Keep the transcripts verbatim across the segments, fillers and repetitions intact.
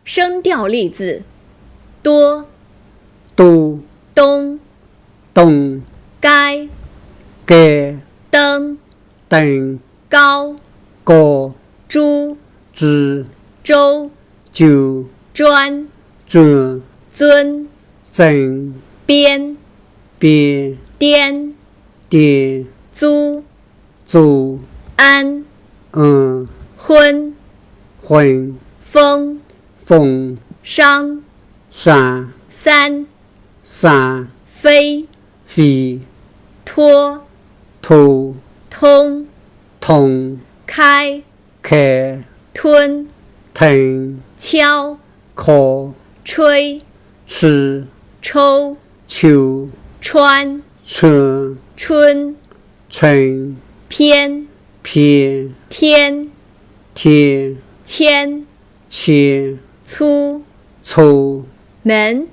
声调例字：多、多、东、东、该、该、灯、灯、高、高、猪、猪、周、周、专、专、尊、尊、边、边、颠、颠、租、租、安、安、婚、婚、风、风、商、商、三、三、飞、飞、拖、拖、通、通、开、开、吞、吞、敲、敲、吹、吹、抽、抽、穿、穿、春、春、篇、篇、天、天、签、签、粗、粗、门、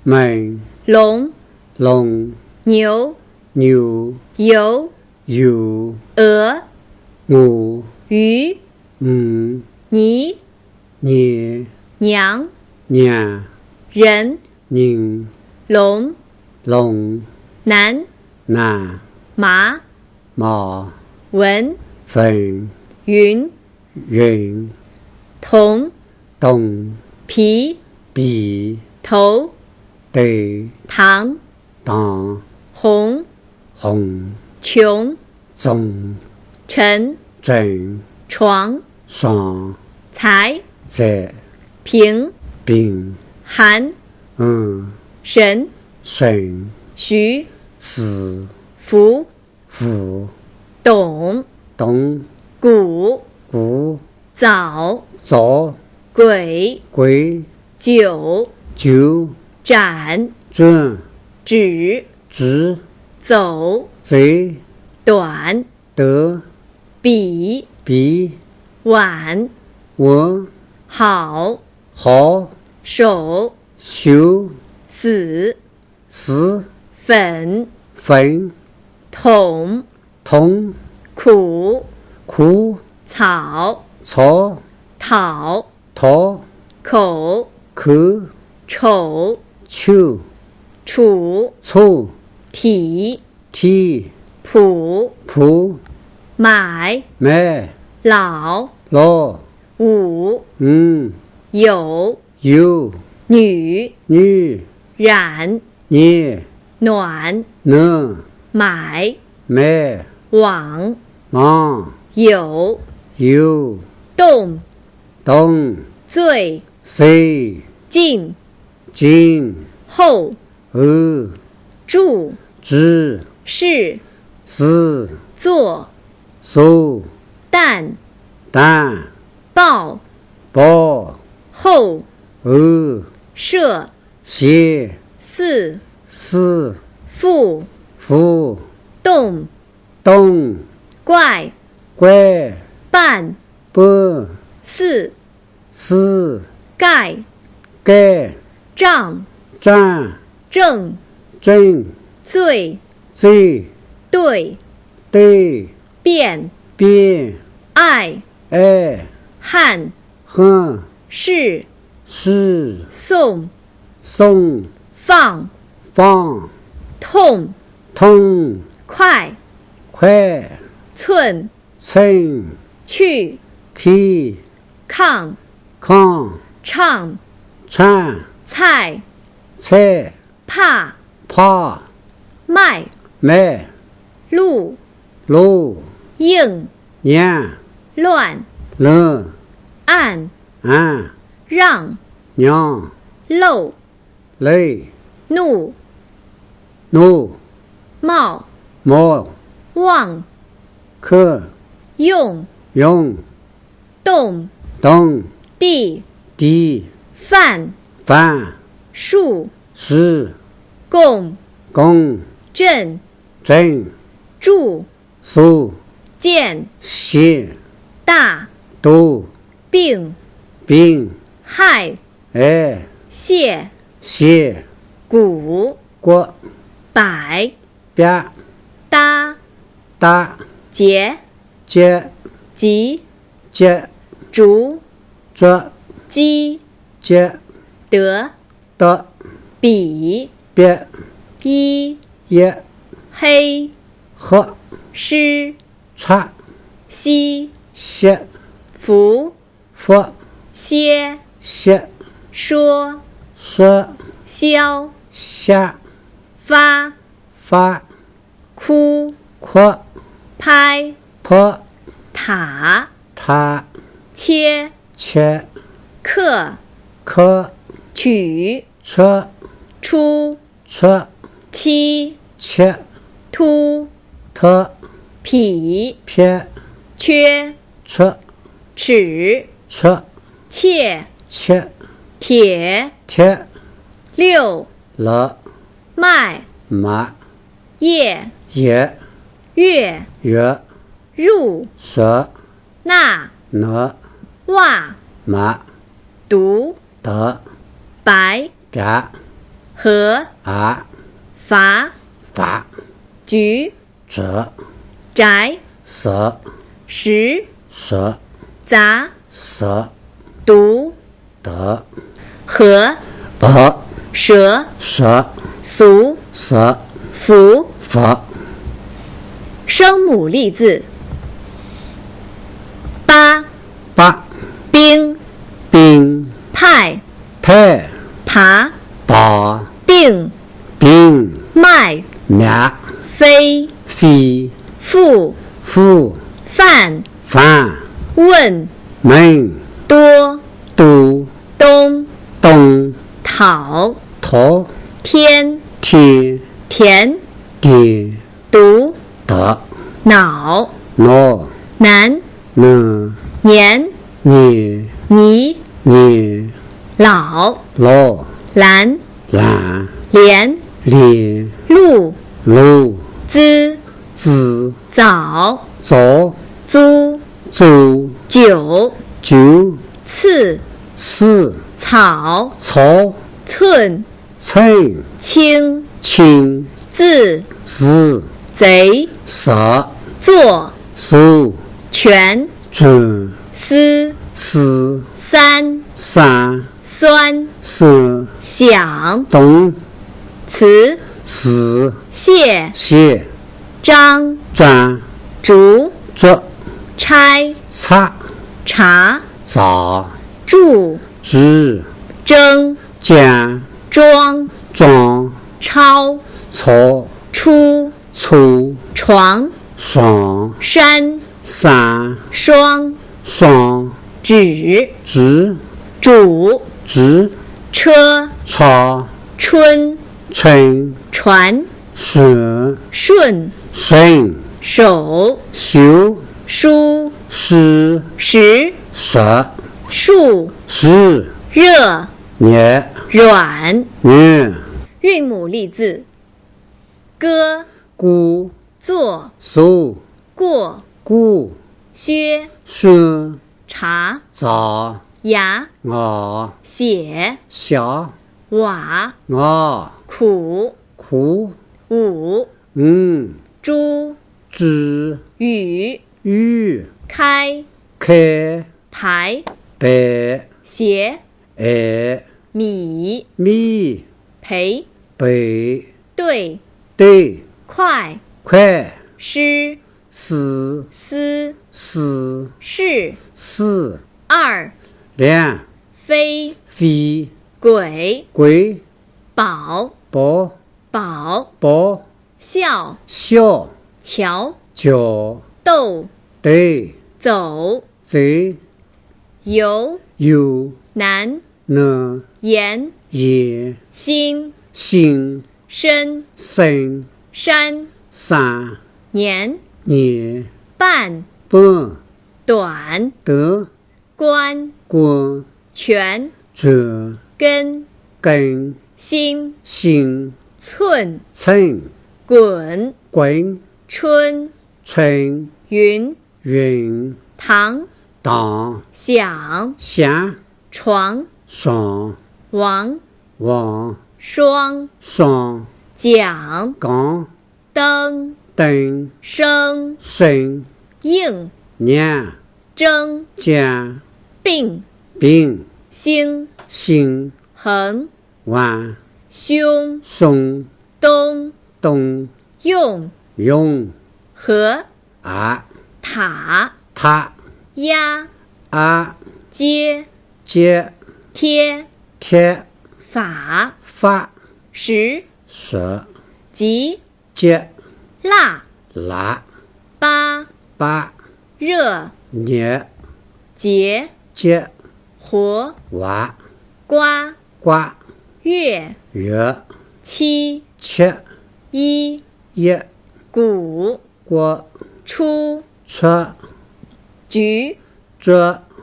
门、龙、龙、牛、牛、油、油、鹅、鹅、鱼、鱼、泥、泥、娘、娘、人、人、龙、龙、男、男、马、马、文、文、云、云、铜、铜、皮、皮、头、头、糖、糖、红、红、穷、穷、沉、沉、床、床、财、财、平、平、寒、寒、神、神、许、许、福、福、董、董、古、古、早、早、鬼、鬼、酒、酒、盏、盏、纸、纸、走、走、短、短、笔、笔、碗、碗、好、好、手、手、死、死、粉、粉、桶、桶、苦、苦、草、草、讨、讨、口、口、丑、丑、楚、楚、体、体、谱、谱、买、买、老、老、五、五、有、有、女、女、染、染、暖、暖、买、买、网、网、有、有、动、动、最、最、近、近、后、后、住、住、是、是、做、做、担、担、报、报、后、后、设、设、四、四、副、副、动、动、怪、怪、半、半、四、四、盖、盖、账、账、正、正、最、最、对、对、变、变、爱、爱、汉、汉、是、是、宋、宋、放、放、痛、痛、快、快、寸、寸、去、去、炕、炕、唱、唱、菜、菜、怕、怕、卖、卖、路、路、硬、硬、乱、乱、暗、暗、让、让、漏、漏、怒、怒、冒、冒、望、去、用、用、动、动、地、地、饭、饭、树、树、共、共、振、振、柱、树、箭、箭、大、大、病、病、害、害、谢、谢、鼓、鼓、摆、摆、搭、搭、结、结、急、急、竹、竹、鸡、接，得，得，比，比，一，一，黑，黑，湿，擦，稀，稀，福，福，歇，歇，说，说，消，下，发，发， 哭，哭，拍，拍，塔，塔，切，切，刻，刻，取，取，出，出，七，七，突，突，匹，匹，缺，缺，尺，尺，切，切，铁，铁，六，六，卖，卖， 夜，夜，月，月，入，入，纳，纳，袜，袜，毒，毒，白，白，河，河，罚，罚，橘，橘，宅，宅，石，石，砸，砸，毒， 毒，河，河，蛇，蛇，俗，俗，福，福，声母例字：八，八，冰，冰，派，派，爬，爬，病，病，卖，卖，飞，飞，富，富，饭，饭，问，问，多， 多，东，东，讨，讨，天，天，田，田，毒，毒，脑，脑，男，男，年，年，泥，泥，老，老，蓝， 蓝，连，连，路，路，资，资，早，早，租，租，酒，酒，次，次，草，草，寸，寸，轻，轻，字，字，贼，贼，坐，坐，全，全，思，思，三，三， 酸，酸，响，动，词，词，谢，谢，张，张，竹，竹，拆，拆，茶，茶，住，住，争，争，装，装，抄，抄，出， 出，床，床，山，山，霜，霜，纸，纸，主，主，车，车，春，春，船，船，顺，顺，手，手，书，书，石，石，树，树，热，热，软，软，韵母例字：歌， 歌，坐，坐，过，过，靴，靴，茶，茶，牙，牙，写，写，瓦，瓦，苦，苦，五，五，猪，猪，雨，雨，开，开，排，排，鞋，鞋，米，米，赔，赔，对， 对，快，快，诗，诗，思，思，是，是，二，两，飞，飞，鬼，鬼，宝，宝，宝，宝，笑，笑，桥，桥，豆，豆，走，走，游，游，南， 南，盐，盐，心，心，深，深，山，山，年，年，半，半，短，短，关，关，全，全，根，根，心，心，寸，寸，滚，滚，春，春，云， 云，糖，糖，响，响，床，床，王，王，双，双，讲，讲，灯，灯，声，声，硬，硬，争，争，病，病，星，心，横，横，胸，胸，东，东，用，用，和，啊，塔，塔，鸭，鸭，街，街，贴，贴，法，法，十，十，几， 节，蜡，蜡，八，八，热，热，节，节，活，活，瓜，瓜，月，月，七，七，一，一，鼓，鼓，初，初，橘，橘，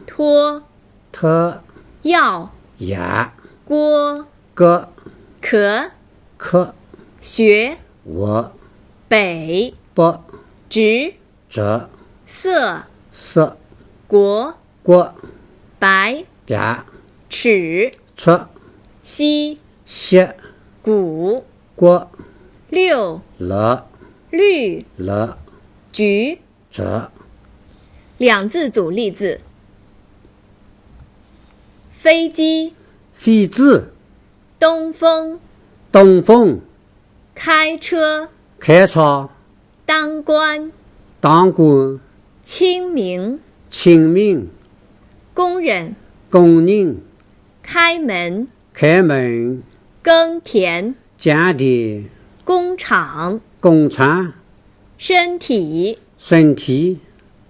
托，托，药，药，锅，锅，壳，壳，学，学，北，北，直，直，色，色，国，国，白，白，尺，尺，西，西，谷，谷，六，六，绿，绿，橘，橘。两字组例字：飞机，飞机，东风，东风，开车，开车，当官，当官，清明，清明，工人，工人，开门，开门，耕田，耕田，工厂，工厂，身体，身体，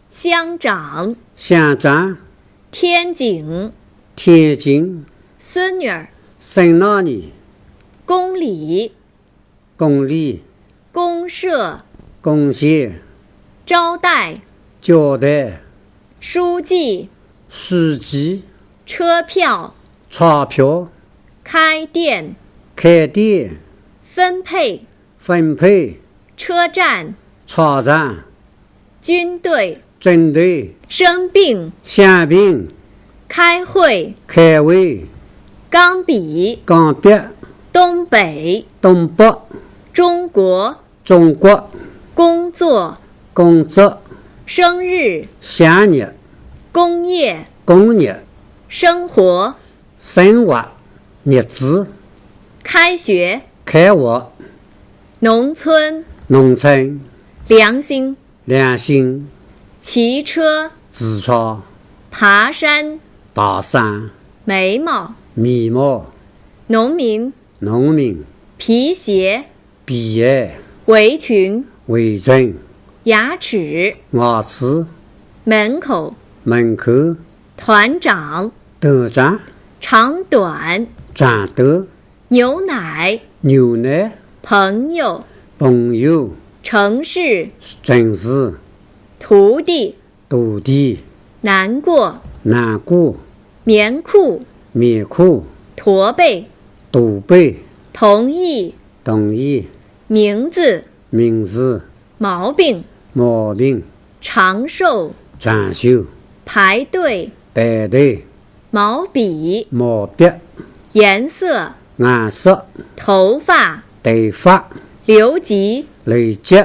乡长，乡长，天井，天井，孙女儿，孙女儿，公里， 公里，公社，公社，招待，招待，书记，书记，车票，车票，开店，开店，分配，分配，车站，车站， 军队，军队，生病，生病，开会，开会，钢笔，钢笔，东北，东北，中国，中国，工作，工作，生日，生日，工业，工业，生活，生活，日子，开学，开学，农村，农村，良心， 良心，骑车，骑车，爬山，爬山，眉毛，眉毛，农民，农民，皮鞋，皮鞋，围裙，围裙，牙齿，牙齿，门口，门口，团长，团长，长短，长短， 牛奶，牛奶，朋友，朋友，城市，城市，徒弟，徒弟，难过，难过，棉裤，棉裤，驼背，驼背，同意，同意，名字，名字， 毛病，毛病，长寿，长寿，排队，排队，毛笔，毛笔，颜色，颜色，头发，头发，留级，留级，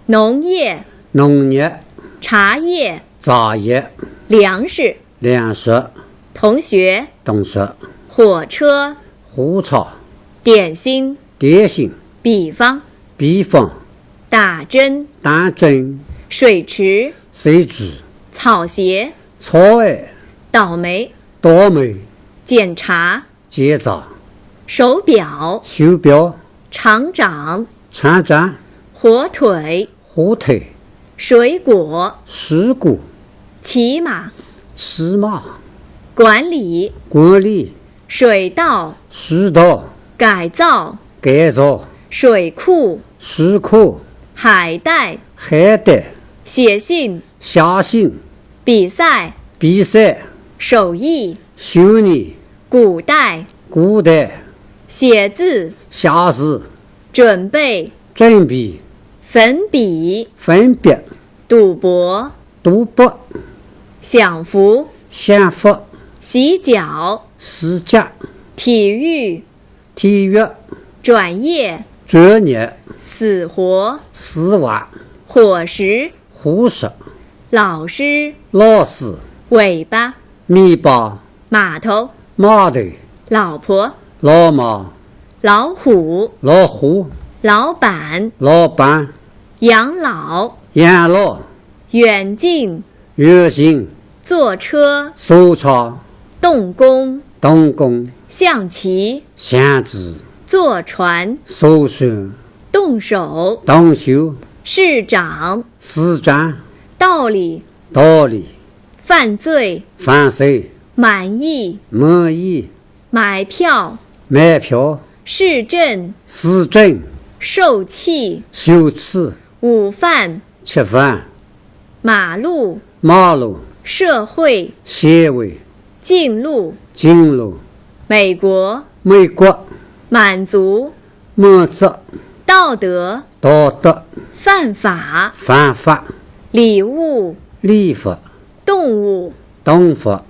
农业，农业，茶叶，茶叶，粮食， 粮食，同学，同学，火车，火车，点心，点心，比方，比方，打针，打针，水池，水池，草鞋，草鞋，倒霉，倒霉，检查， 检查，手表，手表，厂长，厂长，火腿，火腿，水果，水果，骑马，骑马，管理，管理，水稻，水稻，改造，改造，水库，水库，海带，海带，写信，写信，比赛，比赛，手艺， 手艺，古代，古代，写字，写字，准备，准备，粉笔，粉笔，赌博，赌博，享福，享福，洗脚，洗脚，体育， 体育，转业，转业，死活，死活，伙食，伙食，老师，老师，尾巴，尾巴，码头，码头，老婆，老妈，老虎，老虎，老板，老板，养老，养老，远近，远近，坐车，坐车，动工，动工，象棋，象棋，坐船，坐船，动手，动手，市长，市长，道理，道理，犯罪，犯罪，满意，满意，买票，买票，市政，市政，受气，受气，午饭，吃饭，马路，马路，社会，社会，近路，近路，美国，美国，满足，满足，道德，道德，犯法，犯法，礼物，礼物，动物，动物，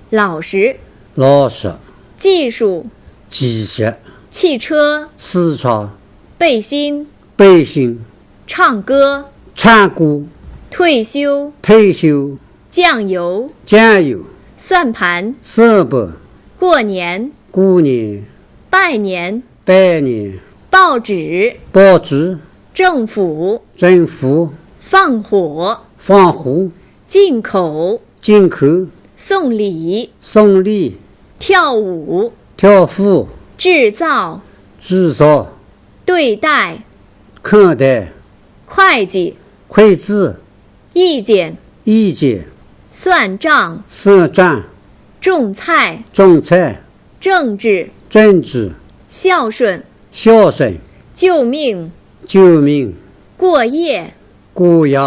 老实，老实，技术，技术，汽车，汽车，背心，背心，唱歌，唱歌，退休，退休，酱油，酱油，算盘，算盘，过年，过年，拜年，拜年，报纸，报纸，政府，政府，放火，放火，进口，进口，送礼，送礼，跳舞，跳舞，制造，制造，对待，看待，会计，会计，意见，意见，算账，算账，种菜，种菜，政治，政治，孝顺，孝顺，救命，救命，过夜，过夜，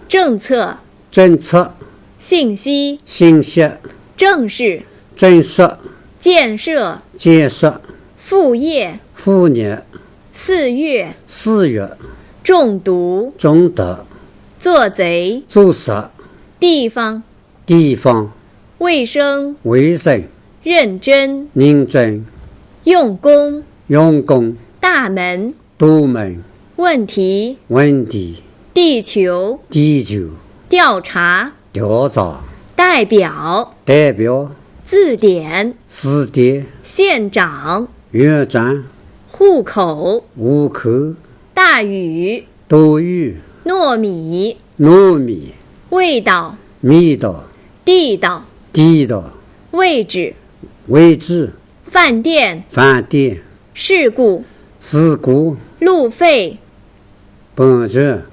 政策，政策，信息，信息，正式，正式，建设，建设，副业，副业，四月，四月，中毒，中毒，做贼，做贼，地方，地方，卫生，卫生，认真，认真，用功，用功，大门，大门，问题，问题，地球，地球，调查，调查，代表，代表，字典，字典，县长，县长，户口，户口，大雨，大雨，糯米，糯米，味道，味道，地道，地道，位置，位置，饭店，饭店，事故，事故，路费，盘缠，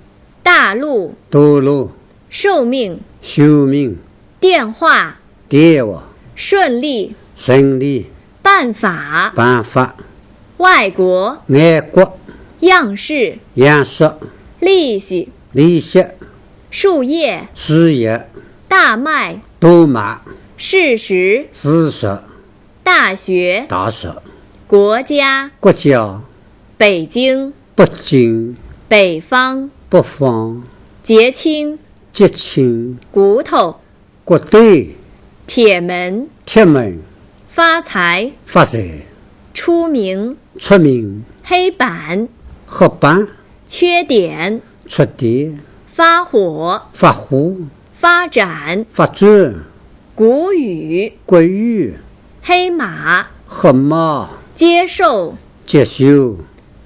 大陆，大陆，寿命，寿命，电话，电话，顺利，顺利，办法，办法，外国，外国，样式，样式，利息，利息，树叶，树叶，大麦，大麦，事实，事实，大学，大学，国家，国家，北京，北京，北方，北方，结亲，结亲，骨头，骨头，铁门，铁门，发财，发财，出名，出名，黑板，黑板，缺点，缺点，发火，发火，发展，发展，国语，国语，黑马，黑马，接受，接受，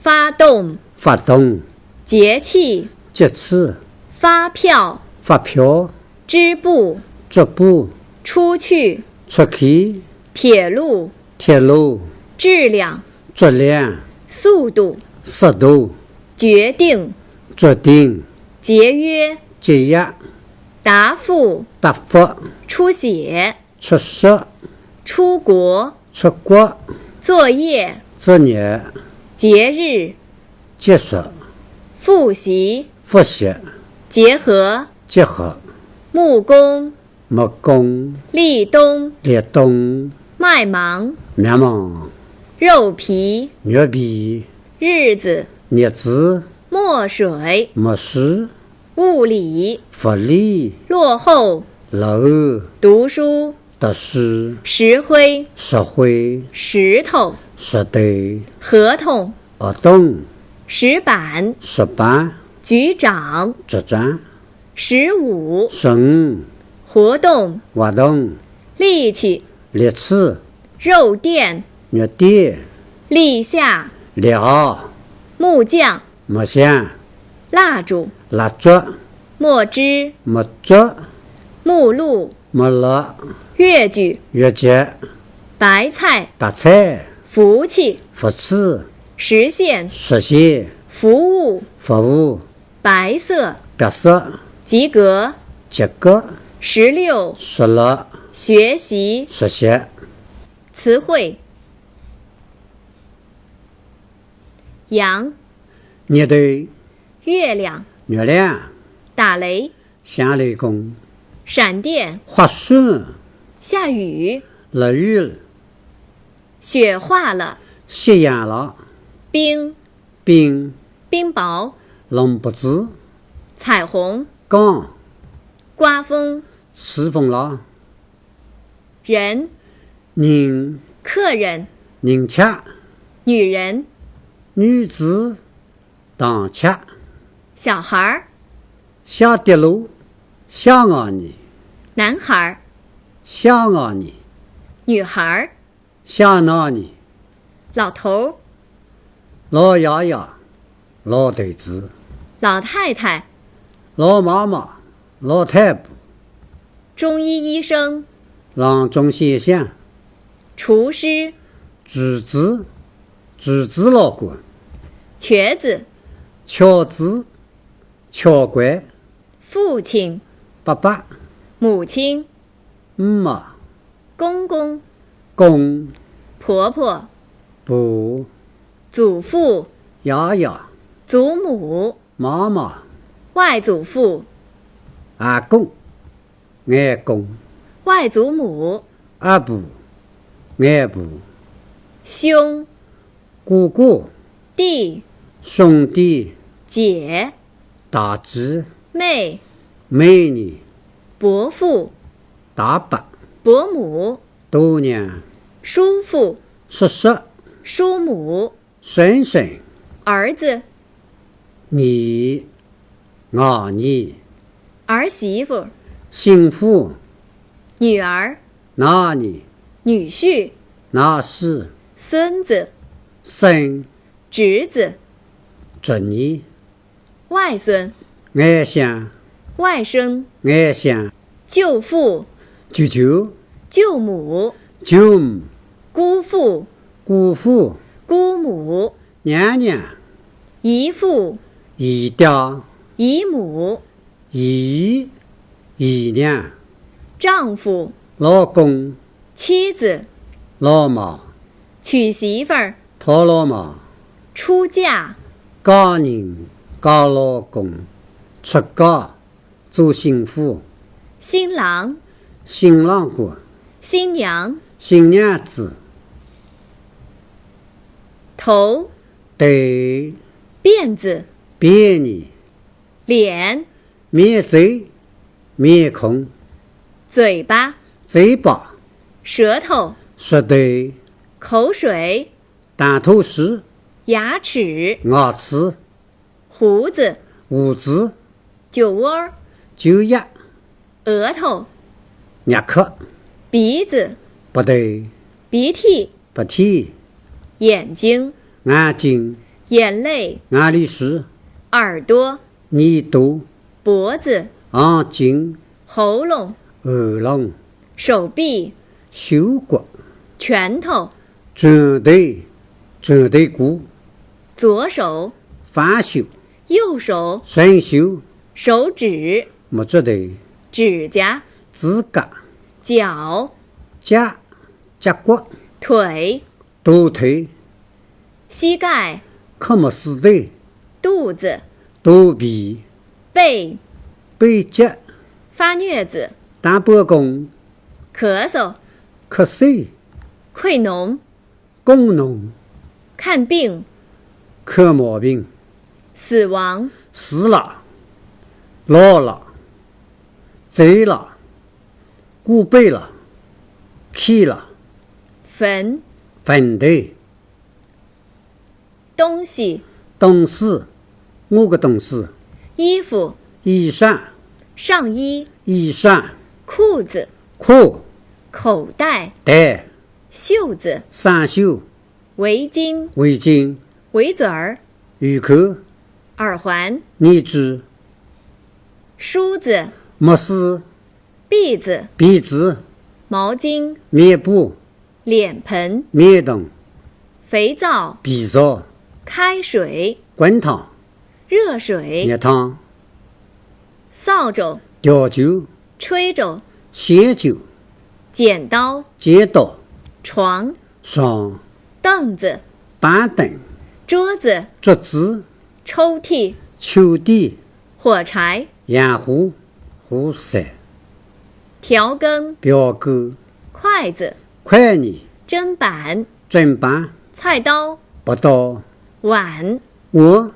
发动，发动，节气，节气，发票，发票，支部，支部，出去，出去，铁路，铁路，质量，质量，速度，速度，决定，决定，节约，节约，答复，答复，出血，出血，出国，出国，作业，作业，节日，节日，复习，复习，结合，结合，木工，木工，立冬，立冬，麦芒，麦芒，肉皮，肉皮，日子，日子，墨水，墨水，物理，物理，落后，落后，读书，读书，石灰，石灰，石头，石头，合同，合同，石板，石板，局长，局长，十五，十五，活动，活动，力气，力气，肉店、肉店、立夏、立夏、木匠、木匠、蜡烛、蜡烛、墨汁、墨汁、目录、目录、越剧、越剧、白菜、白菜、福气、福气、实现、实现、服务、服务、白色、白色、及格、及格、十六、十六、学习、实习。词汇：羊、日头、月亮、月亮、打雷、响雷公、闪电、发闪、下雨、落雨、雪化了、夕阳了、冰、冰、冰雹、冷不子、彩虹、光、刮风、起风了、人、人、客人、人吃、女人、女子、当吃、小孩儿、下跌落、下牙呢、男孩儿、下牙呢、女孩儿、下牙呢、老头儿、老爷爷、老头子、老太太、老妈妈、老太婆、中医医生、郎中先生、厨师、厨子、厨子老倌、瘸子、瘸子、瘸倌、父亲、伯伯、母亲、姆妈、公公、公、婆婆、婆、祖父、爷爷、祖母、妈妈、外祖父、阿公、外公、外祖母、阿婆、外婆、兄、哥哥、弟、兄弟、姐、大姐、妹、妹呢、伯父、大伯、伯母、大娘、叔父、叔叔、叔母、婶婶、儿子、你、伢呢、儿媳妇、媳妇、女儿、囡呢、女婿、囡婿、孙子、孙、侄子、侄呢、外孙、外甥、外甥、外甥、舅父、舅舅、舅母、舅母、姑父、姑父、姑母、娘娘、姨父、姨爹、姨母、姨、姨娘、丈夫、老公、妻子、老妈、娶媳妇儿、讨老妈、出嫁、嫁人、嫁老公、出嫁、做媳妇、新郎、新郎官、新娘、新娘子、头、头、辫子、辫呢、脸、面嘴、面孔、嘴巴、嘴巴、舌头、舌头、口水、吞吐水、牙齿、牙齿、胡子、胡子、酒窝儿、酒窝、额头、额壳、鼻子、鼻头、鼻涕、鼻涕、眼睛、眼睛、眼泪、眼泪水、耳朵、耳朵、脖子、眼睛、喉咙、喉咙、手臂、手骨、拳头、拳头、拳头骨、左手、反手、右手、伸手、手指、木指头、指甲、指甲、脚、脚、脚骨、腿、大腿、膝盖、刻木四头、肚子、肚皮、背、背脊、发疟子、打饱宫、咳嗽、咳嗽、溃脓、痳脓、看病、看毛病、死亡、死了、老了、走了、过辈了、去了、坟、坟头、东西、东西、我个东西、衣服、衣裳、上衣、衣裳、裤子、裤、口袋、袋、袖子、生袖、围巾、围巾、围嘴儿、围口、耳环、耳珠、梳子、墨水、篦子、篦子、毛巾、面布、脸盆、面盆、肥皂、肥皂、开水、滚汤、热水、热汤、扫帚、笤帚、吹帚、线帚、剪刀、剪刀、床、床、凳子、板凳、桌子、桌子、抽屉、抽屉、火柴、洋火、火柴、调羹、瓢羹、筷子、筷儿、砧板、砧板、菜刀、把刀、碗、碗、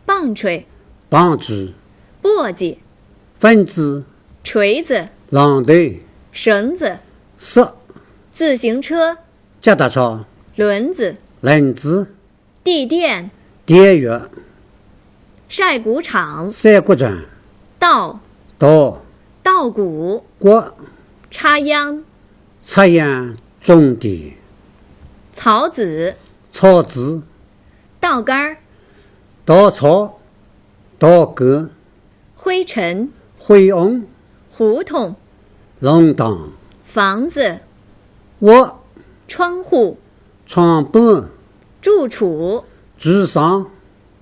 棒槌、棒槌、簸箕、粉子、锤子、榔头、绳子、索、自行车、脚踏车、轮子、轮子、地垫、电源、晒谷场、晒谷场、稻、稻、稻谷、谷、插秧、插秧、种地、草籽、草籽、稻杆儿、稻草、稻杆、灰尘、灰瓮、胡同、弄堂、房子、屋、窗户、窗板、住处、住房、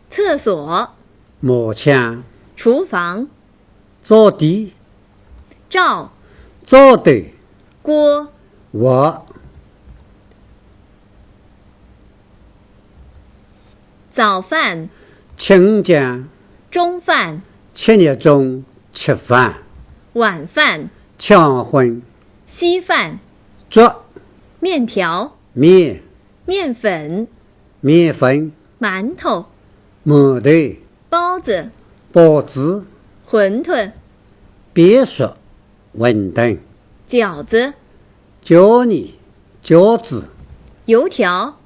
厕所、马桶、厨房、灶底、灶、灶头、锅、锅、早饭、吃午觉、中饭、吃日中、吃饭、晚饭、吃黄昏、稀饭、粥、面条、面、面粉、面粉、馒头、馒头、包子、包子、馄饨、扁食、馄饨、饺子、饺儿、饺子、油条、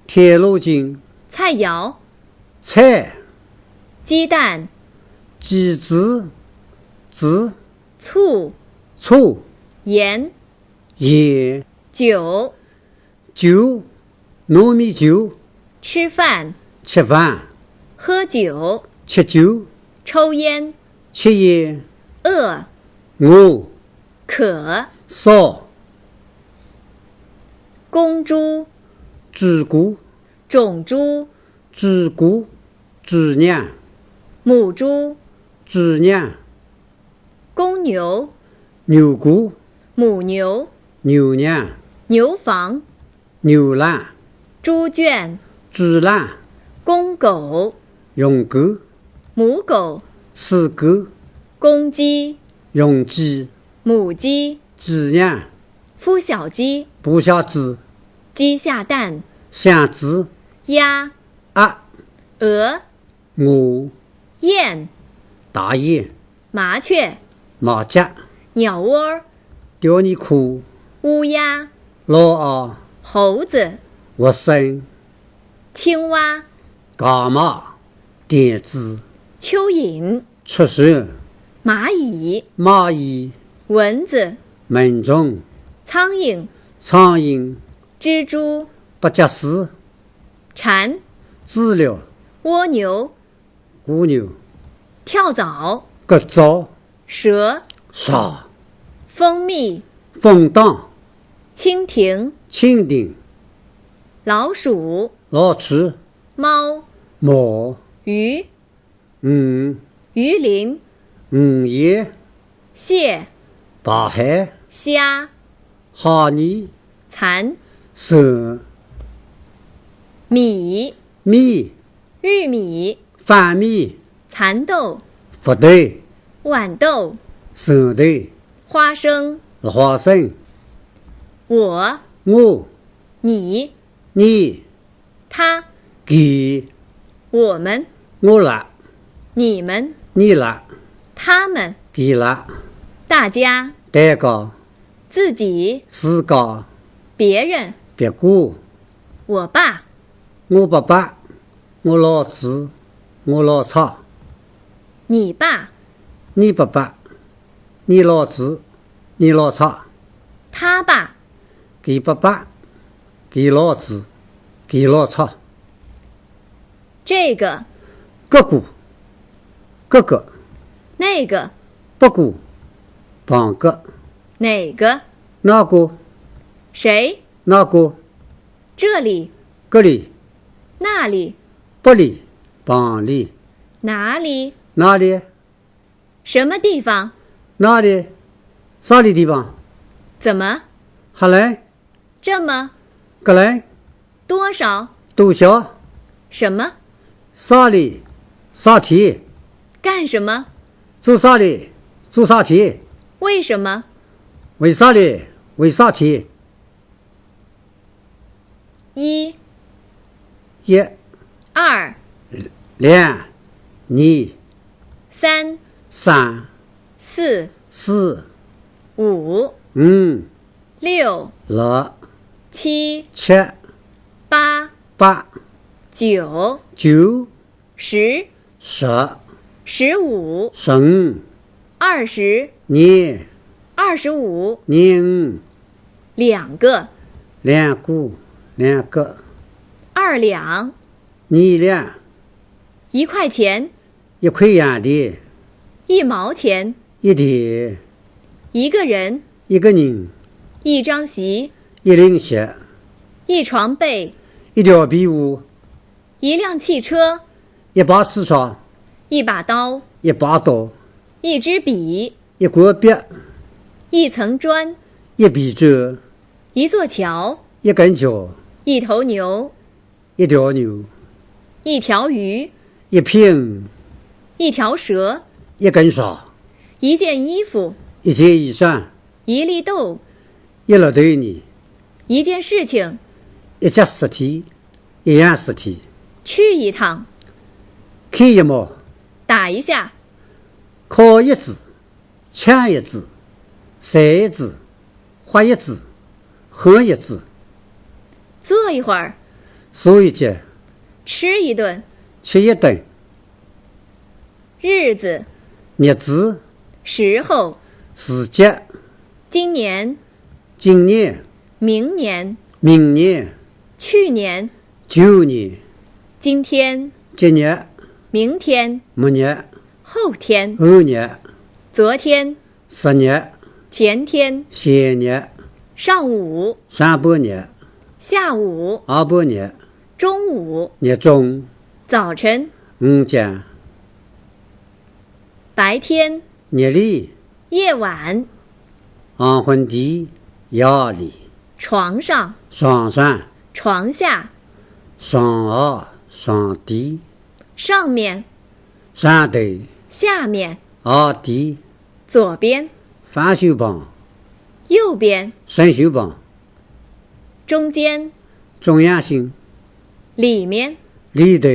铁路筋、菜肴、菜、鸡蛋、鸡子、子、醋、醋、盐、盐、酒、酒、糯米酒、吃饭、吃饭、喝酒、吃酒、抽烟、吃烟、饿、饿、渴、少、公猪、猪牯、种猪、猪牯、猪娘、母猪、猪娘、公牛、牛牯、母牛、牛娘、牛房、牛栏、猪圈、猪栏、公狗、雄狗、母狗、雌狗、公鸡、雄鸡、母鸡、鸡娘、孵小鸡、孵小鸡、鸡下蛋、下鸡、鸭、鸭、鹅、鹅、雁、大雁、麻雀、麻雀、鸟窝、鸟儿窠、乌鸦、老鸭、猴子、活牲、青蛙、蛤蟆、点子、蚯蚓、触手、蚂蚁、蚂蚁、蚊子、蚊虫、苍蝇、苍蝇、蜘蛛、八脚鼠、蝉、知了、蜗牛、蜗牛、跳蚤、虼蚤、蛇、蛇、蜂蜜、蜂糖、蜻蜓、蜻蜓、老鼠、老鼠、猫、猫、鱼、鱼、鱼鳞、鱼眼、蟹、大蟹、虾、 蟹儿、蚕、蚕、米、米、玉米、番米、蚕豆、发豆、豌豆、蚕豆、花生、花生、我、我、你、你、 他、佢、我们、我拉、你们、你拉、他们、佢拉、大家、大家、自己、自家、别人、别个、我爸、我爸爸、我老子、我老太、你爸、你爸爸、你老子、你老太、他爸、佢爸爸、给老子，给老蔡。这个，搿个，搿个，那个，别个，旁个，哪个，哪个，谁，哪个，这里，搿里，那里，别里，旁里，哪里，哪里，什么地方？哪里，啥里地方？怎么？哈来，这么，搿来，多少？多少？什么？啥里，啥体？干什么？做啥里，做啥体？为什么？为啥里，为啥体？一，一，二，两，二，三，三，四，四，五，五，六，六，七，七，八，八，九，九，十，十，十五，十五，二十，二，二十五，二五，两个，两个，两个，二两，二两，一块钱，一块洋钿，一毛钱，一钿，一个人，一个人，一张席，一领席，一床被，一条被窝，一辆汽车，一把汽车，一把刀，一把刀，一支笔，一根笔，一层砖，一皮砖，一座桥，一根桥，一头牛，一条牛，一条鱼，一片鱼，一条蛇，一根蛇，一件衣服，一件衣裳，一粒豆，一粒豆泥，一件事情，一件事体，一样事体，去一趟，去一趟，打一下，敲一记， 抢一记，啐一记，喝一记，哼一记。坐一会儿，坐一歇，吃一顿，吃一顿。日子，日子，时候，时节，今年， 今年，明年，明年，去年，旧年，今天，今日，明天，明日，后天，后日，昨天，昨日，前天，前日，上午，上半日，下午，下半日，中午，日中，早晨，午间，白天，日里， 夜晚，黄昏地，夜里，床上，床上，床下，床下，床底，上面，上头，下面，下底，左边，反手旁，右边，顺手旁，中间，中央心，里面，里头，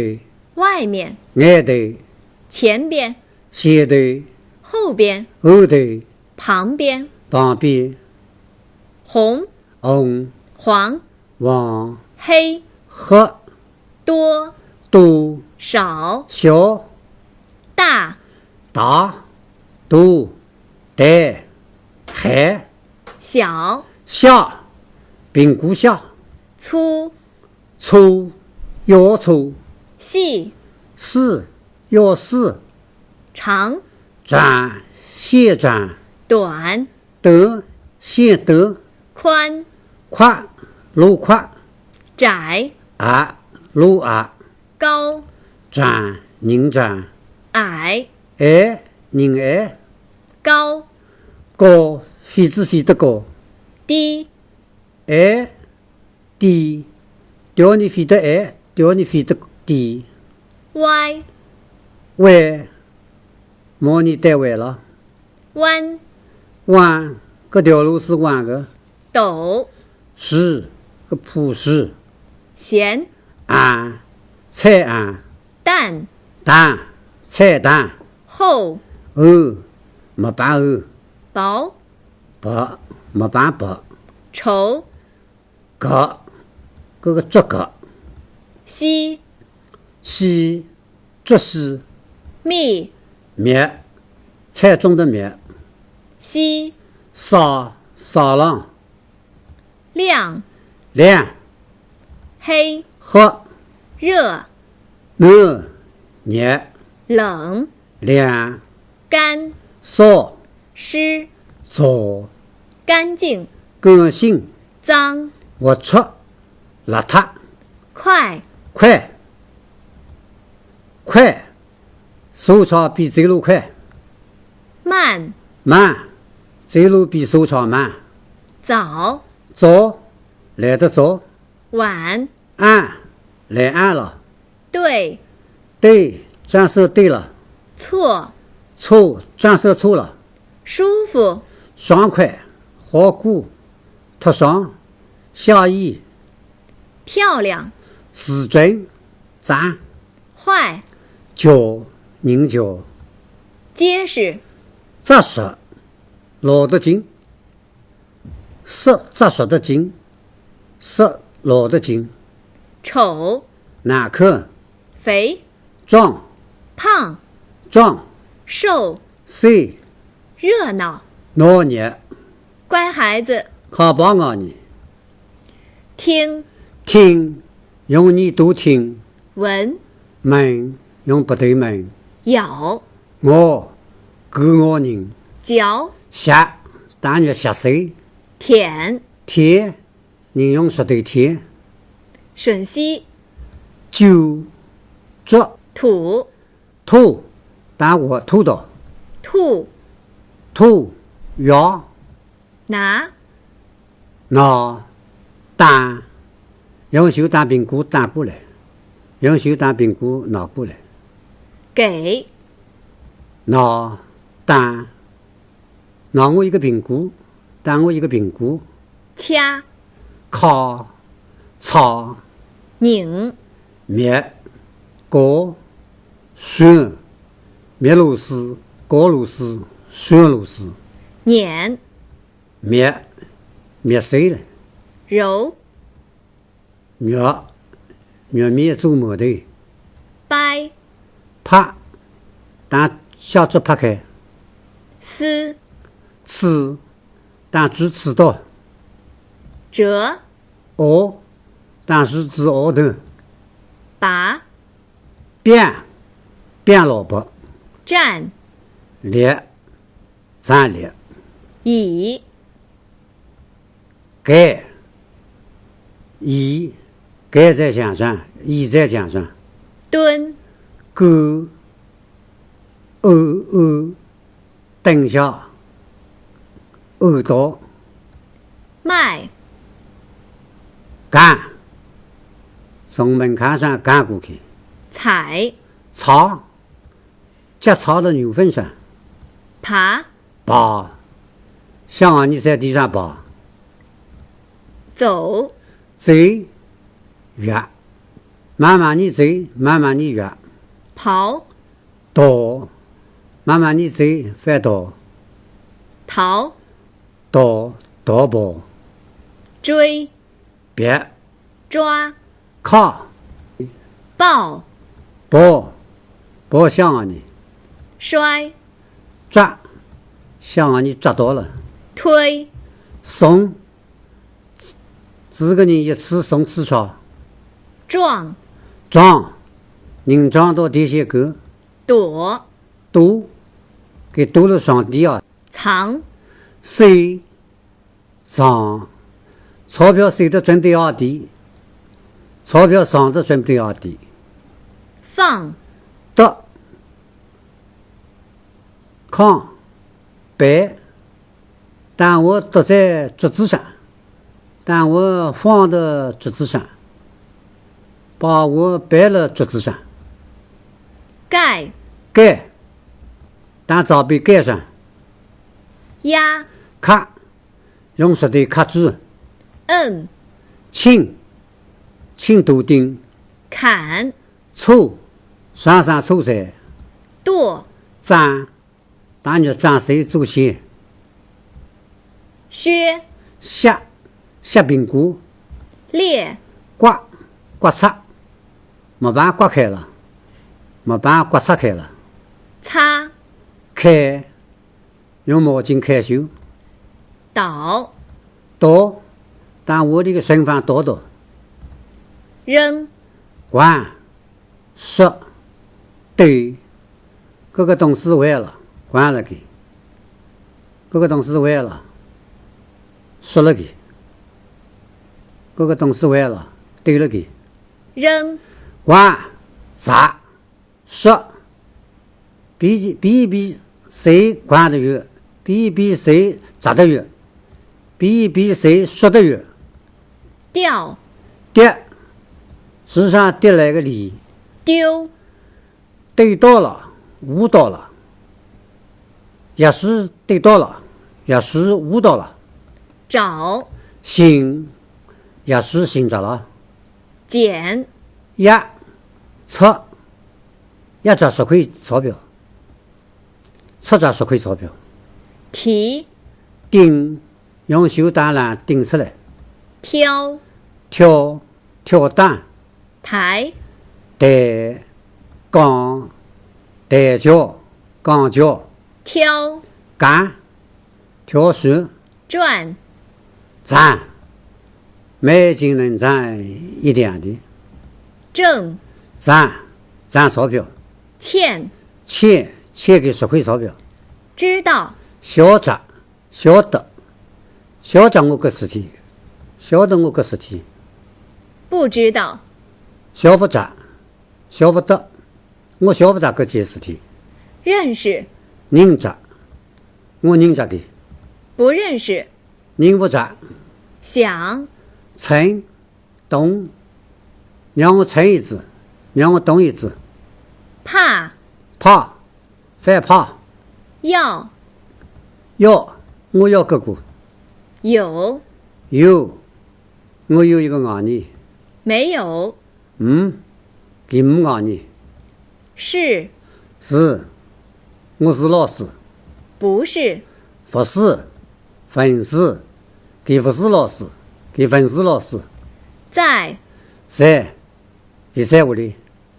外面，外头，前边， 前头，后边，后头，旁边，旁边，红，红，黄，黄，黑，黑，多，多，少，少，大，大，大，大，海，小，小，苹果小，粗， 粗，腰粗。细，细，腰细。长，长，细长。短，短，细短。宽，阔，路阔。窄，狭，路狭。高，长，人长。矮，矮，人矮。高，高，飞机飞得高。低，矮， 低，调你飞得矮，调你飞得低。歪，歪，望你带歪了。弯，弯，搿条路是弯个。斗，石，搿铺石。咸，咸，菜咸。淡，淡，菜淡。厚，厚，木板厚。薄，薄，木板薄。稠， 搿，搿个竹搿。稀，稀，竹稀。密，密，菜中的密。稀，沙，沙浪。亮，亮，黑、黑、热、热、热、冷、凉、干、燥、湿、燥、干净、干净、脏、龌龊、邋遢、快、快、快。沙车比走路快，慢、慢，走路比沙车慢。早、早，来得早，晚、晏，来晏了。对、对，转身对了。错、错，转身错了。舒服、爽快，好过，脱爽，写意，漂亮、时准，赞，坏、叫，人叫，结实、扎实，牢得紧，实扎实得紧，实牢得紧。丑、耐看，肥、壮，胖、壮，瘦、瘦，热闹、闹热，乖孩子、好棒啊你。听、听，用耳朵听，闻、闻，用鼻头闻。咬、咬，狗咬人。嚼、吸，打入吸收。舔、舔，人用舌头舔。吮吸、酒，啜，吐、吐，打滑吐的。吐、吐，咬，拿、拿，打，用手打苹果打过来，用手打苹果拿过来。给、拿，打，拿我一个苹果，打我一个苹果。掐、敲，擦，拧、搣，搞，旋，搣螺丝，搞螺丝，旋螺丝。捻、搣，搣碎了。揉、揉，揉面做馒头。掰、拍，打小指拍开。撕、呲，打猪刺刀。折、拗，打树枝拗断。拔、扁，扁萝卜。站、立，站立。倚、盖，倚，盖在墙上，倚在墙上。蹲、够，哦哦，蹲下，哦到。迈、扛，从门槛上扛过去。踩、踩，脚踩到牛粪上。爬、爬，小孩儿在地上爬。走、走，越，慢慢地走，慢慢地越。跑、逃，慢慢地走，翻逃。逃、逃，逃跑。追、别，抓、卡，抱、抱，抱小孩儿。摔、抓，小孩儿抓到了。推、送，几个人一次送汽车。撞、撞，人撞到电线杆。躲、躲，给躲了床底下。藏、收，藏，钞票收得准对下底，钞票藏得准对下底。放、搭，炕，被，打我搭在桌子上，打我放到桌子上，把我摆了桌子上。盖、盖，打照片盖上。压、卡，用舌头卡住。摁、请，请图钉。砍、抽，上上抽噻。剁、斩，打肉斩碎做馅。削、削，削苹果。裂、刮，刮擦，木板刮开了，木板刮擦开了。擦、开，用毛巾揩手。倒、倒，打我的个剩饭倒倒。扔、掼、摔、丢，搿个东西坏了，掼了个。搿个东西坏了，摔了个。搿个东西坏了，丢了个。扔、掼、砸、摔。比比比谁掼得远，比比谁砸得远，比比谁摔得远。掉、跌，树上跌来个梨。丢、跌倒了，误倒了。也是跌倒了，也是误倒了。找、寻，也是寻着了。捡、一，出，一只十块钞票，出只十块钞票。提、顶，用手打烂顶出来。挑、挑，挑担。抬、抬，扛，抬轿，扛轿。挑、扛，挑水。赚、赚，每斤能赚一两的。挣、赚，赚钞票。欠、欠，欠个十块钞票。知道、晓着，晓得，晓着我个事体，晓得我个事体。不知道、晓勿着，晓勿得，我晓勿着搿件事体。认识、认着，我认着个。不认识、认勿着，想、称，动，让我称一子，让我动一子。怕、怕，犯怕。要、要，我要搿个。有、有，我有一个伢儿。没有、嗯，搿没伢儿。是、是，我是老师。不是、勿是，勿是，搿勿是老师，搿勿是老师。在、在，搿在屋里。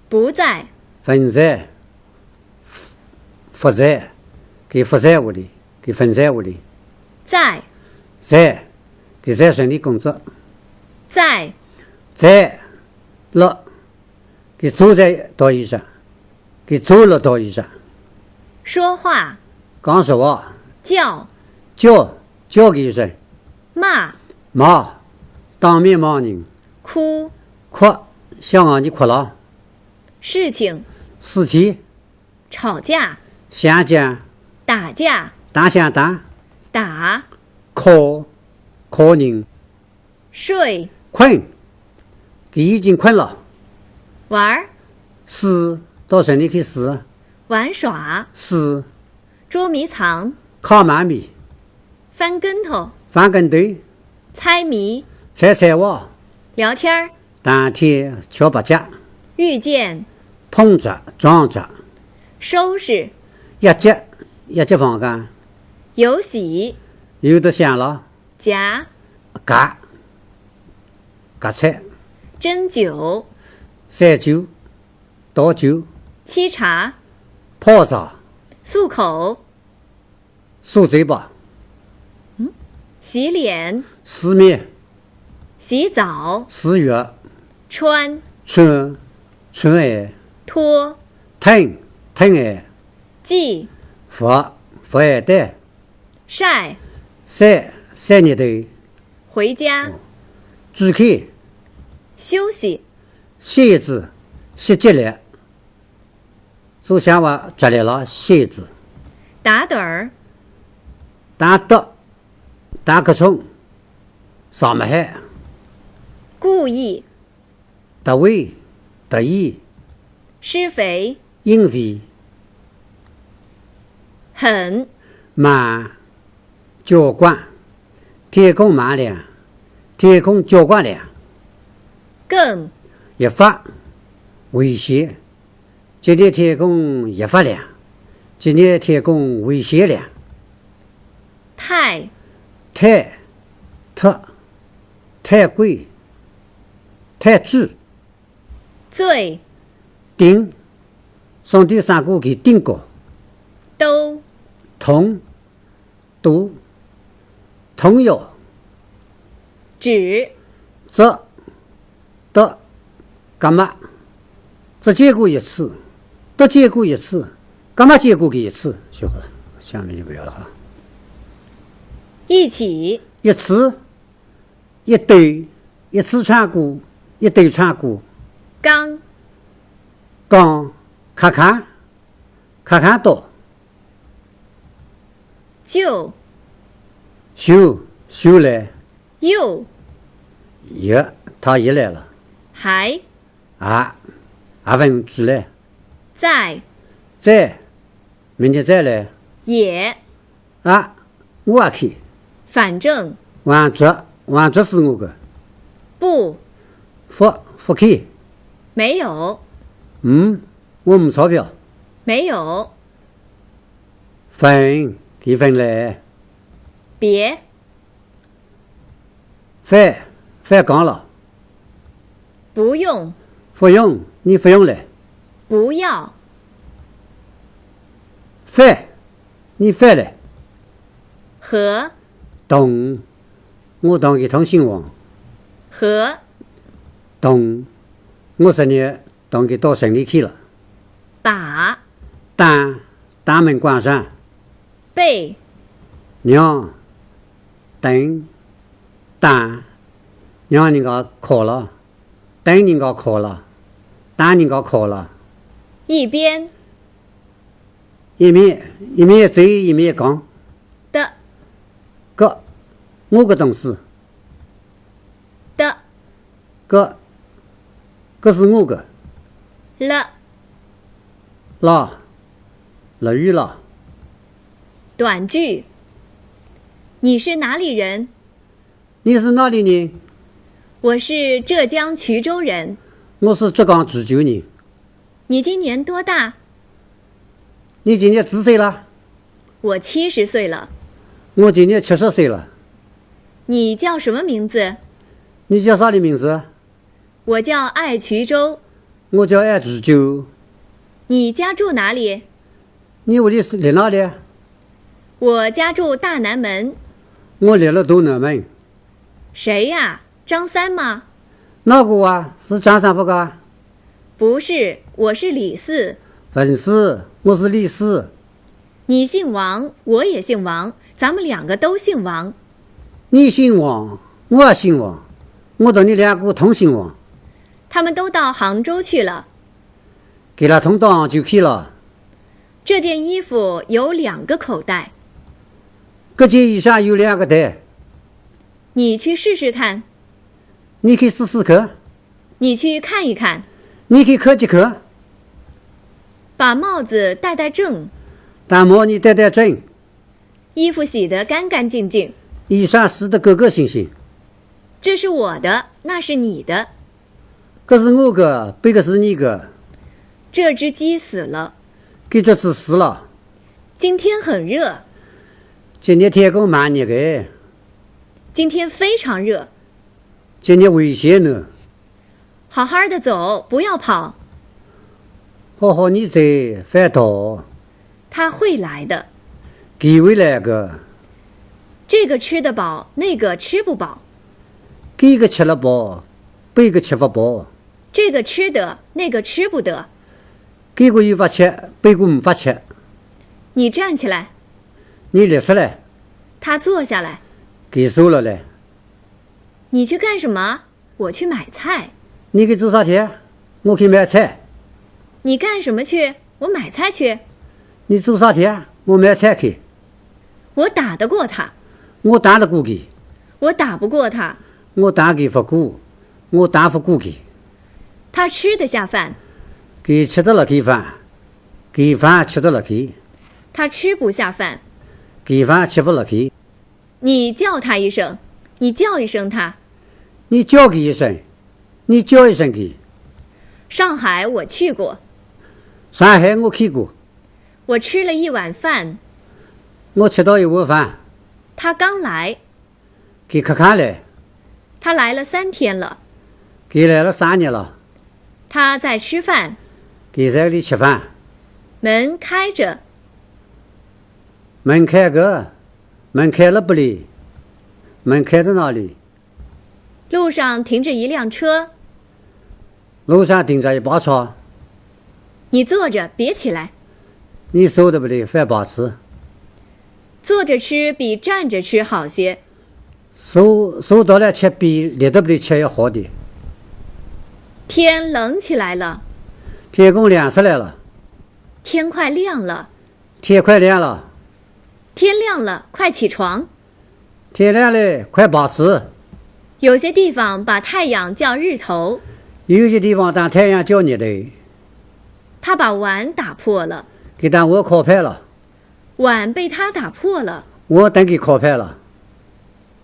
不在、勿在，勿在，搿勿在屋里，搿勿在屋里。在、在，搿在城里工作。在、在，了，搿坐在倒椅上，搿坐了倒椅上。说话、讲实话，叫、叫，叫搿一声。骂、骂，当面骂人。哭、哭，小伢儿哭了。事情、事体，吵架、相讲，打架、打相打，打、敲，敲人。睡、困，搿已经困了。玩儿、是，到城里去是了。玩耍、是，捉迷藏、靠妈咪，翻跟头、翻跟头，猜谜、猜猜话，聊天儿、谈天，敲白脚，遇见、碰着，撞着，收拾、一级，一级房间，游喜、有的想了，夹、夹，夹菜，斟酒、散酒，倒酒，沏茶、泡茶，漱口、漱嘴巴，洗脸、洗面，洗澡、洗浴，穿、穿，穿鞋，脱、脱，脱鞋，系、服，服鞋带，晒、晒，晒日头，回家、住去，休息、歇一歇，歇脚了，做想法脚来了，歇一歇，打盹儿、打盹，打瞌冲，上么海，故意、特为，特意，施肥、因为，很、蛮，交关，天空蛮亮，天空交关亮，更、一发，危险，今日天空一发亮，今日天空危险亮，太、太，特，太贵，太贵，最、顶，上帝上过去顶过，都、同，都，同样，只、这，的，搿么，只见过一次，独见过一次，搿么见过个一次，就好了，下面就不要了哈。一起，一次，一对，一次唱过，一对唱过，刚，刚，刚刚，刚刚到，就，就，就来，又，也，他也来了，还，啊，阿文出来，在，再，明天再来，也，啊，我也去，反正，完全，完全是我个，不，不，不去，没有，嗯，我没钞票，没有，分，给分来，别，反，反讲了，不用，不用，你不用来，不要，反，你反来，和，同，我同个同姓王，和，同，我说你同个到城里去了，把，打，打门关上，被，让，等，打，让人家敲了，等人家敲了，打人家敲了，一边，一面，一面走一面讲，的，个，我个东西，的，个，个是我个，了，了，落雨了，短句。你是哪里人？你是哪里人？我是浙江衢州人。我是浙江衢州人。你今年多大？你今年几岁了？我七十岁了。我今年七十岁了。你叫什么名字？你叫啥的名字？我叫艾衢州。我叫艾衢州。你家住哪里？你屋里是在哪里？我家住大南门。我来了东南门。谁呀？张三吗？哪个啊？是张三不噶？不是，我是李四。不是，我是李四。你姓王，我也姓王，咱们两个都姓王。你姓王，我也姓王，我同你两个同姓王。他们都到杭州去了。给他同到杭州去了。这件衣服有两个口袋。这件衣裳有两个袋。你去试试看。你去试试看。你去看一看。你去看一看。把帽子戴戴正。把帽你戴戴正。衣服洗得干干净净。衣裳洗得干干净净。这是我的，那是你的。这是我的，别个是你的。这只鸡死了。这只鸡死了。今天很热。今天天公蛮热的。今天非常热。今天危险呢。好好的走，不要跑。好好你走，覅逃。他会来的。他会来的。这个吃得饱，那个吃不饱。这个吃了饱，别个吃不饱。这个吃得，那个吃不得。这个有法吃，别个没法吃。你站起来。你立起来。他坐下来。他坐下来。你去干什么？我去买菜。你去做啥去？我去买菜。你干什么去？我买菜去。你做啥去？我买菜去。我打得过他。我打得过他。我打不过他。我打他不过。我打不过他。他吃得下饭。他吃得落去饭。他饭吃得落去。他吃不下饭。他饭吃不落去。你叫他一声，你叫一声他。你叫他一声，你叫一声他。上海我去过。上海我去过。我吃了一碗饭。我吃到一碗饭。他刚来。他刚刚来。他来了三天了。他来了三日了。他在吃饭。他在里吃饭。门开着。门开个，门开了不哩？门开在哪里？路上停着一辆车。路上停着一把车。你坐着，别起来。你坐到搿搭，覅爬起。坐着吃比站着吃好些。坐，坐到搿搭吃比立到搿搭吃要好点。天冷起来了。天公亮起来了。天快亮了。天快亮了。天亮了，快起床。天亮了，快爬起。有些地方把太阳叫日头。有些地方当太阳叫日头。他把碗打破了。佢当碗敲破了。碗被他打破了。碗当佢敲破了。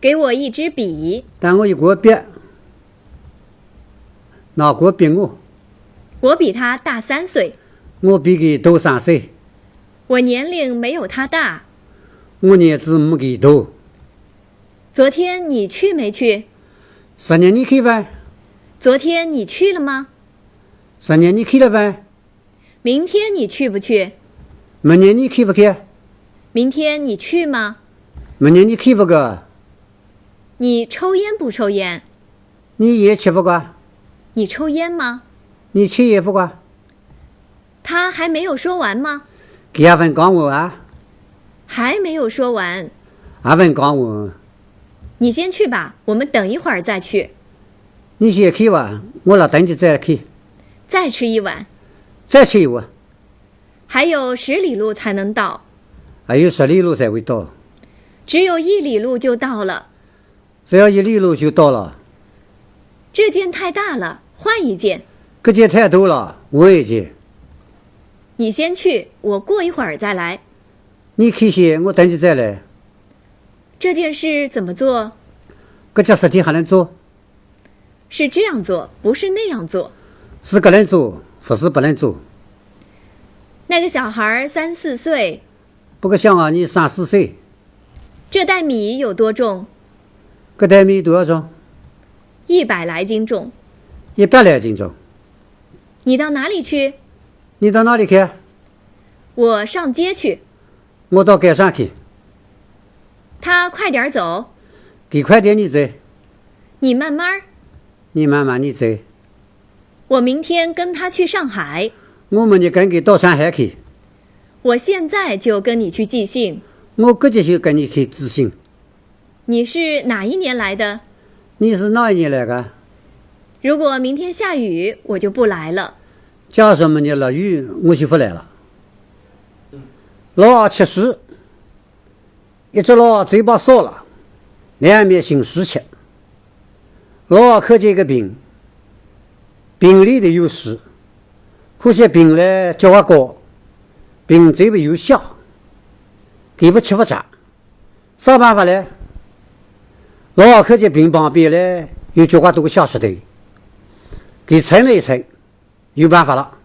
给我一支笔。当我一支笔。拿支笔拨我。我比他大三岁。我比佢大三岁。我年龄没有他大。我年纪没佢大。昨天你去没去？昨日你去伐？昨天你去了吗？昨日你去了伐？明天你去不去？明日你去勿去？明天你去吗？明日你去勿去？你抽烟不抽烟？你烟吃勿吃？你抽烟吗？你吃烟勿吃？他还没有说完吗？佢还呒讲完啊？还没有说完。还呒讲完。你先去吧，我们等一会儿再去。你先去吧，我拉等歇再去。再吃一碗。再吃一碗。还有十里路才能到。还有十里路才会到。只有一里路就到了。只要一里路就到了。这件太大了，换一件。搿件太大了，换一件。你先去，我过一会儿再来。你去先，我等歇再来。这件事怎么做？搿件事体哪能做？是这样做，不是那样做。是搿能做，勿是搿能做。那个小孩三四岁。搿个小伢三四岁。这袋米有多重？搿袋米多少重？一百来斤重。一百来斤重。你到哪里去？你到哪里去？我上街去。我到街上去。他快点走。佢快点点走。你慢慢。你慢慢点走。我明天跟他去上海。我明日跟佢到上海去。我现在就跟你去寄信。我搿歇就跟你去寄信。你是哪一年来的？你是哪一年来的？如果明天下雨，我就不来了。假使明日落雨，我就勿来了。老伢吃水。一只老伢嘴巴烧了，两面寻水吃。老伢看见个瓶，瓶里头有水，可惜瓶嘞结滑膏，瓶嘴巴有血，佢勿吃勿着，啥办法嘞？老伢看见瓶旁边嘞有交关多个小石头，佢称了一称，有办法了。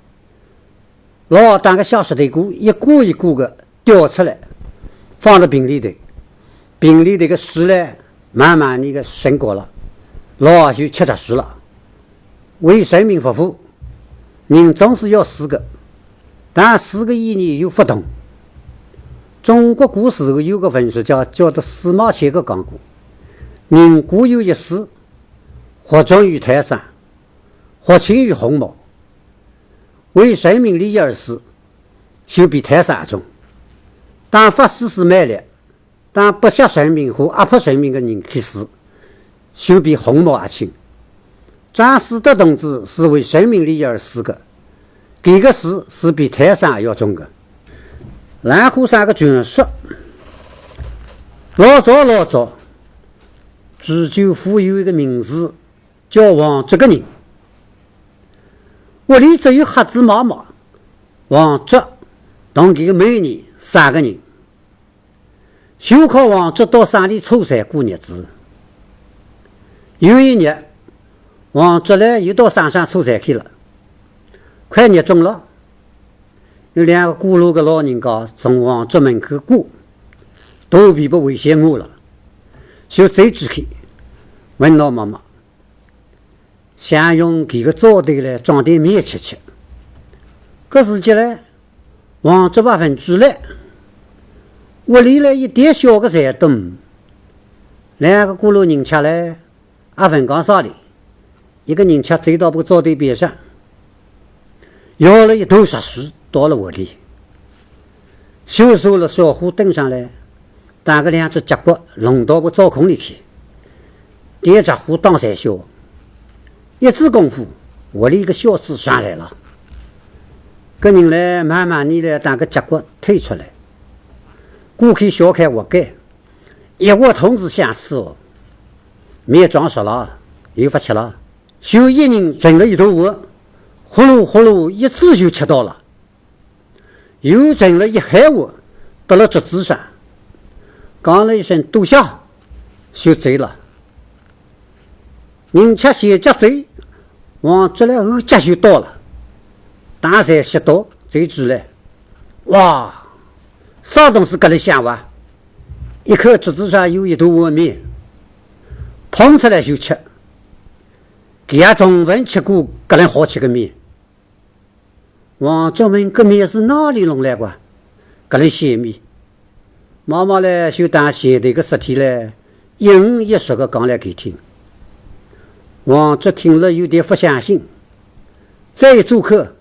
老伢当个小石头骨一个一个个 挑出来，放到瓶里头，瓶里头个水嘞，慢慢地个升高了，老伢就吃着水了。为人民服务，人总是要死个，但死个意义又勿同。中国古时候有个文学家叫做司马迁个讲过，人固有一死，或重于泰山，或轻于鸿毛。为人民利益而死， 就比泰山还重。当法西斯麦列，当剥削人民和压迫人民的人去死，就比鸿毛还轻。张士德同志是为人民利益而死的，搿个死是比泰山还要重的。兰花生个传说，老早老早，淄州府有一个名士 叫王哲个人。屋里只有瞎子妈妈、王哲同搿个媒人三个人，就靠王哲到省里抽柴过日子。有一日，王哲嘞又到省上抽柴去了，快日中了，有两个过路个老人家从王哲门口过，肚皮勿危险饿了，就走出去，问老妈妈， 想用搿个灶头来装点面吃吃。搿时节嘞，王哲勿肯出来，屋里嘞一点小个柴都没。两个过路人家嘞，也勿讲啥哩，一个人家走到搿个灶头边上，舀了一头热水倒了碗里，就坐了小火凳上来，搭搿两只脚骨弄到个灶空里去，点着火当才烧。一会功夫，屋里个小子上来了。搿人来慢慢地来搭搿脚骨推出来，过去掀开锅盖，一锅汤子香气哦，面装熟了，又勿吃了。 就一人盛了一大碗，呼噜呼噜一仔就吃到了。又盛了一海碗，倒了桌子上，讲了一声多谢，就走了。人吃先脚走，王卓来后脚就到了，大才歇到走出来。哇，啥东西搿里香哇？一看桌子上有一大碗面，捧出来就吃。 搿也从勿吃过搿能好吃个面。王卓问搿面是哪里弄来个？搿能鲜面。妈妈嘞就搭前头个事体嘞，一五一十个讲来给听。王卓听了有点勿相信，再一做看，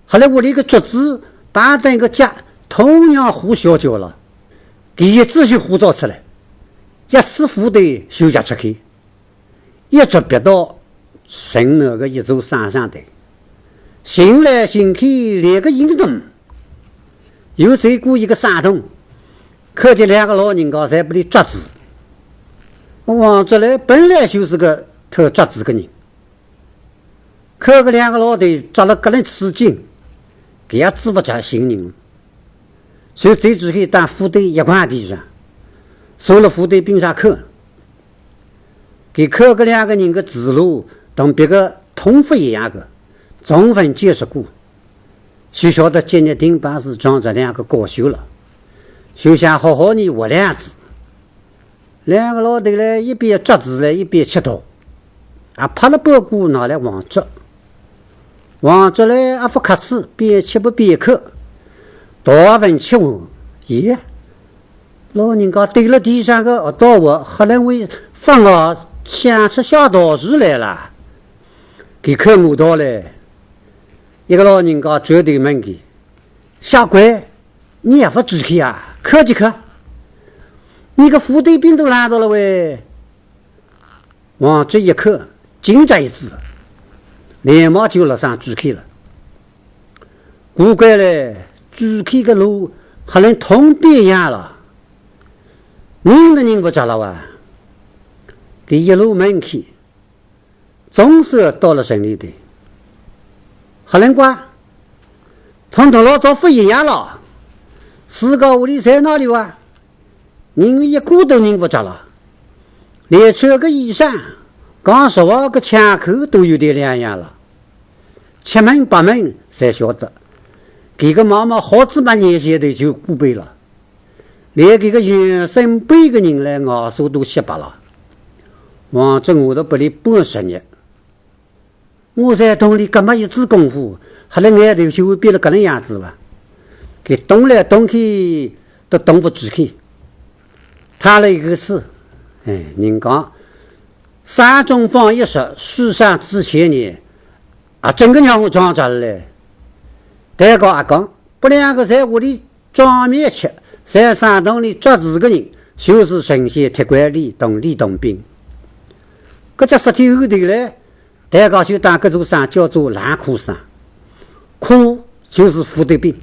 后来屋里个桌子、板凳个脚，同样火烧焦了。搿一仔就火着出来，一支火堆就夹出去，一直逼到城南个一座山上头。寻来寻去连个影都没，又走过一个山洞，看见两个老人家在搿里抓猪。王卓嘞本来就是个偷抓猪个人， 看搿两个老头抓了搿能起劲，搿也追勿着寻人。就走出去搭火堆一块地上，坐了火堆边上看。搿看搿两个人个思路同别个通勿一样个，从勿接触过，就晓得今日定把是撞着两个高手了，就想好好地学两子。 两个老头嘞，一边抓猪嘞，一边吃桃，也拍了半个拿来王卓。王卓嘞，也勿客气，边吃不边看，桃也勿吃完。咦，老人家对了地上个桃核，核能会发芽，像出小桃树来了。搿看我桃嘞，一个老人家转头问伊：小鬼， 你也勿转去啊？看几看，你个火堆边都烂到了喂！王卓一看，紧着一仔，连忙就落上转去了。古怪嘞，转去个路还能通边样了，人都认勿着了哇！搿一路问去， 总算到了城里头。黑人怪，同头老早勿一样了。自家屋里在哪里啊？人一个都认勿着了，连穿个衣裳、讲说话个腔口都有点两样了。七门八门侪晓得，搿个妈妈好几百年前头就过辈了。 连搿个原生辈个人来咬手都吓白了。王卓我都拨俚半十日，我在洞里搿么一仔功夫，还来眼头就会变了搿能样子伐？搿动来动去，都动勿出去。他了一个字，哎，人讲，山中方一石，世上知千年，啊，真个让我撞着了嘞。对个阿讲，拨两个在屋里 装面吃，在山洞里捉猪个人，就是神仙铁拐李东李东宾。搿只石头后头嘞，大家就当搿座山叫做烂柯山，柯就是斧头柄。